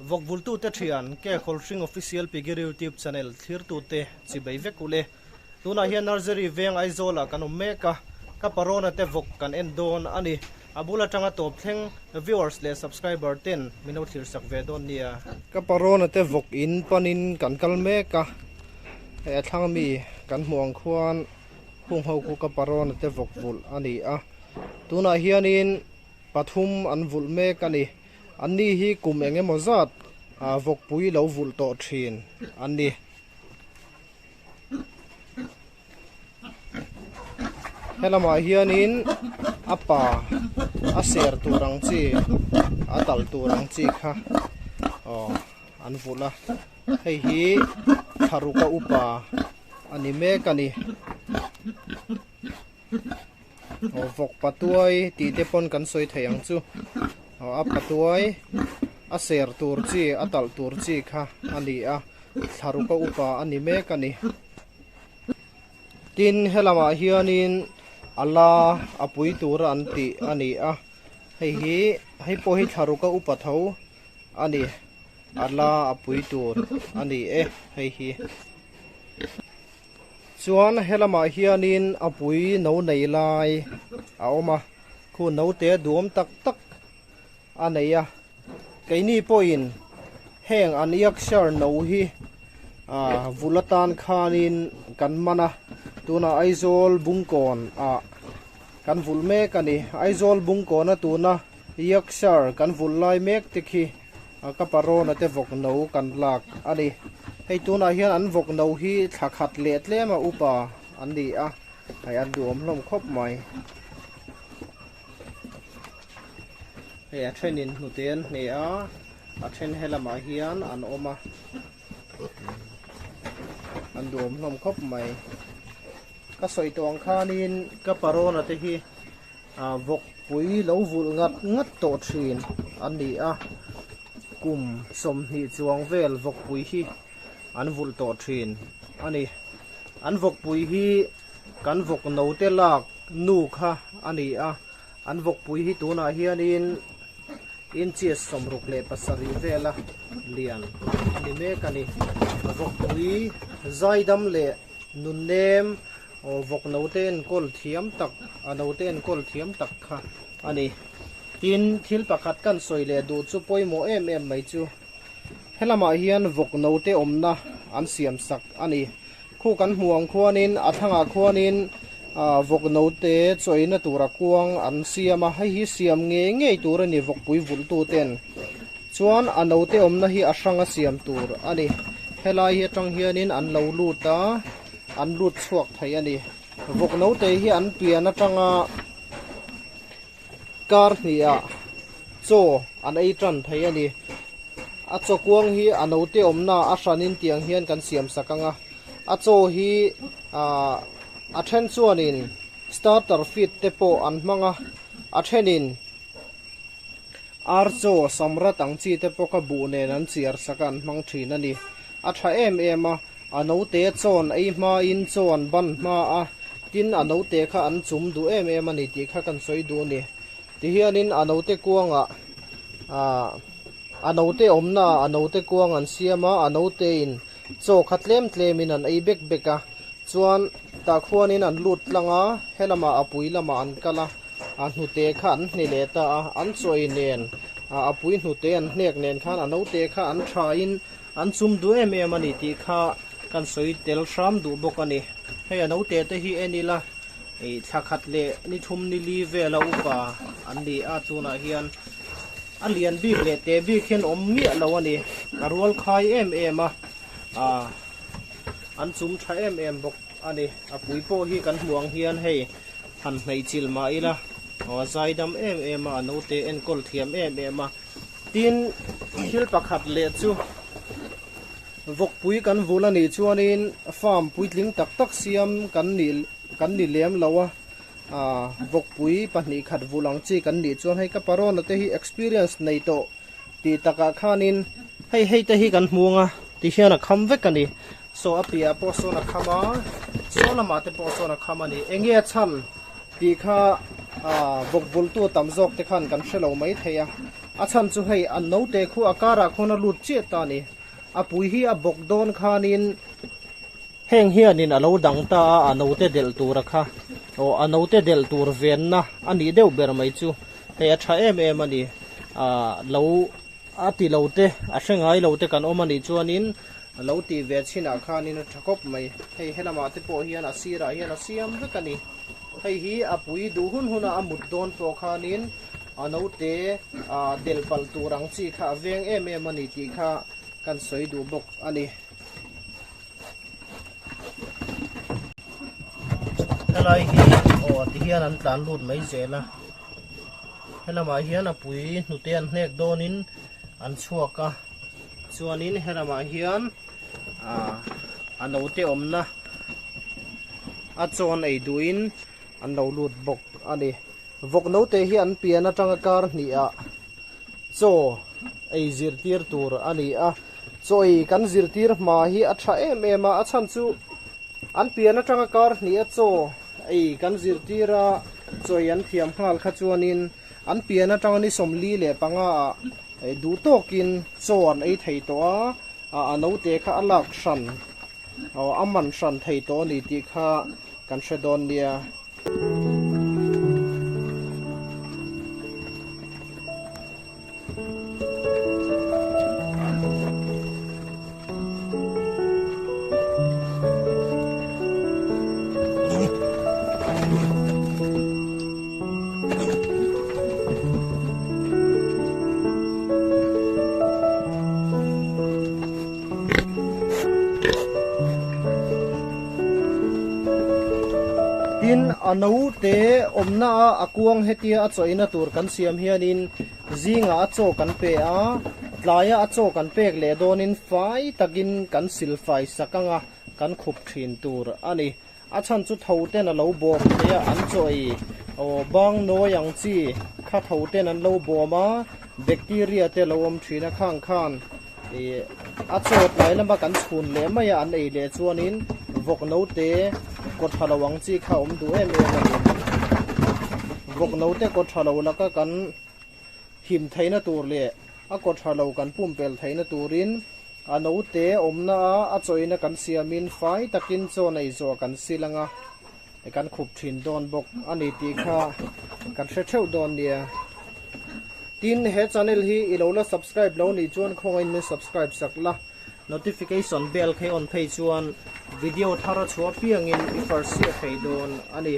Vawkvultute thian, Ke Khawlhring Official Pigir YouTube Channel thlirtute chibei vek u le. Tunah hian Nursery veng Aizawlah kan awm mek a, ka parona te vawk kan en dawn a ni. A bul atanga tawp thleng viewers leh subscriber ten min lo thlir sak ve dawn nia. Ka parona te vawk in panin kan kal mek a, hei a thlang mi kan hmuh ang khuan hung ho khu ka parona te vawk vulh a ni a. Tunah hianin pathum an vulh mek a ni. Anni hi kum eng emaw zat vawkpui lo vulh tawh thin an ni. Helamah hianin a pa a ser tur ang chi a talh tur ang chi kha aw an vulh a hei hi thlaruka upa a ni mek a ni. Aw vawk patuai tih te pawn kan sawi thei ang chu aw a patuai a ser tur chi a talh tur chi kha a ni a thlaruka upa a ni mek a ni tin helamah hianin a la a pui tura an tih a ni a hei hi hei pawh hi thlaruka upa tho a ni a la a pui tur a ni e hei hi. Chuan helamah hianin a pui no nei lai a awm a, khu note duam tak tak a nei a, keini pawhin heng an Yorkshire no hi ah vul atan khanin kan man a, tunah Aizawl Bungkawn ah kan vulh mek a ni, Aizawl Bungkawn a tuna Yorkshire kan vulh lai mek te khi. Ka parona te vawk no kan lak a ni. Hei tunah hian an vawk no hi thla khat leh tlem a upa an ni a, hei an duhawm hlawm khawp mai. Hei a thenin hnute an hne a, a then helamah hian an awm a, an duhawm hlawm khawp mai. Ka sawi tawh ang khanin ka parona te hi Vawkpui lo vulh ngat ngat tawh thin a ni a, kum 20 chuang vel vawkpui hi an vulh tawh thin a ni. An vawkpui hi kan vawk note lak nu kha a ni a, an vawkpui hi tunah hianin inches 67 vela lian a ni mek a ni. Vawkpui zaidam leh nunnem Aw vawk note enkawl thiam tak a note enkawl thiam tak kha a ni. Tin, thil pakhat kan sawi leh duh chu pawimawh em em mai chu helamah hian vawk note awmna an siam sak a ni. Khu kan hmuh ang khuanin a thlangah khuanin ah vawk note chawina tura kuang an siam a, hei hi siam ngei ngei tur a ni vawkpui vulhtu ten. Chuan a note awmna hi a hranga siam tur a ni. Helai hi atang hianin an lo lut a, an lut chhuak thei a ni. Vawk note hi an pian atanga kar hnihah chaw an ei tan thei a ni. A chaw kuang hi a note awmna a hranin tiang hian kan siam sak ang a. A chaw hi ah a then chuanin starter feed te pawh an hmang a, a thenin Ar chaw samrat ang chi te pawh kha buh nen an chiar sak a an hmang thin a ni. A tha em em a, a note chawn ei hmain chaw an ban hma a, tin a note kha an chum duh em em a ni tih kha kan sawi duh a ni. Tihianin a note kuangah ah a note awmna ah a note kuang an siam a, a note in chaw kha tlem tlemin an ei bek bek a, chuan tah khuanin an lut tlang a, helamah a pui lamah an kal a. A hnute kha an hne leh ta a, an chawi nen a pui hnute an hnek nen khan a naute kha an thain an chum duh em em a ni tih kha kan sawi tel hram duh bawk a ni. Hei a naute te hi en ila ih thla khat leh ni thum ni li vela upa an ni a, tunah hian a lian bik leh te bik hian awm miah lo a ni, a rual khai em em a, ah an chum tha em em bawk a ni. A pui pawh hi kan hmuh ang hian hei. Han hnaih chilh mah ila aw a zaidam em em a, a naute enkawl thiam em em a. Tin, thil pakhat leh chu vawkpui kan vul a nih chuanin farm puitling tak tak siam kan nih kan ni lem lo a, ah vawkpui pahnih khat vul ang chi kan nih chuan hei ka parona te hi experience nei tawh tih takah khanin hei hei te hi kan hmu ang a ti hian a kham vek a ni saw a piahah pawh sawn a kham a saw lamah te pawh sawn a kham a ni eng nge a chhan tih kha ah bawkbultu tam zawk te khan kan hre lo mai thei a. A chhan chu hei an note khu a karah khawn a lut chiah ta a ni. A pui hi a bawk dawn khanin heng hianin a lo dang ta a, a note delh tura kha aw a note delh tur venna a nih deuh ber mai chu hei a tha em em a ni. Aaa lo a ti lo te a hre ngai lo te kan awm a nih chuanin a lo tih ve chinah khanin a tha khawp mai. Hei helamah te pawh hian a sirah hian a siam vek a ni. Hei hi a pui duh hun huna a mut dawn pawh khanin a naute ah delh palh tur ang chi kha a veng em em a ni tih kha kan sawi duh bawk a ni. Helai hi aw ti hian an tlan lut mai zel a, helamah hian a pui hnute an hnek dawnin an chhuak a, chuanin helamah hian ah a naute awmna a chawn ei duhin an lo lut bawk a ni. Vawk naute hi an pian atanga kar hnihah chaw ei zirtir tur a ni a, chaw ei kan zirtir hma hi a tha em em a, a chhan chu an pian atanga kar hnih a chaw ei kan zirtir a, chaw ei an thiam nghal kha chuanin an pian atanga ni 45 ah duh tawkin chaw an ei thei tawh a, a naute kha a lak hran aw a man hran thei tawh a ni tih kha kan hre dawn nia. Tin, a naute awmna a a kuang hetia a chawina tur kan siam hianin zingah a chaw kan pe a, tlaia a chaw kan pek leh dawnin fai takin kan silfai sak anga kan khup thin tur a ni. A chhan chu tho ten a lo bawm thei a, an chaw ei aw bang nawi ang chi kha tho ten an lo bawm a, bacteria te lo awm thin a khang khan ih a chaw tlai lama kan chhun leh mai a an ei leh chuanin vawk note kaw tha lo ang chi kha a awm duh em em a ni. Vawk note kaw tha lo laka kan him theihna tur leh a kaw tha lo kan pumpelh theihna turin a note awmna a a chawina kan siamin fai takin chaw nei zawh kan sil anga kan khup thin dawn bawk a ni tih kha kan hre theuh dawn nia. Tin, he channel hi i lo la subscribe lo nih chuan khawngain min subscribe sak la, notification bell kha i on phei chuan video thar a chhuah piangin i farsiah thei dawn a ni.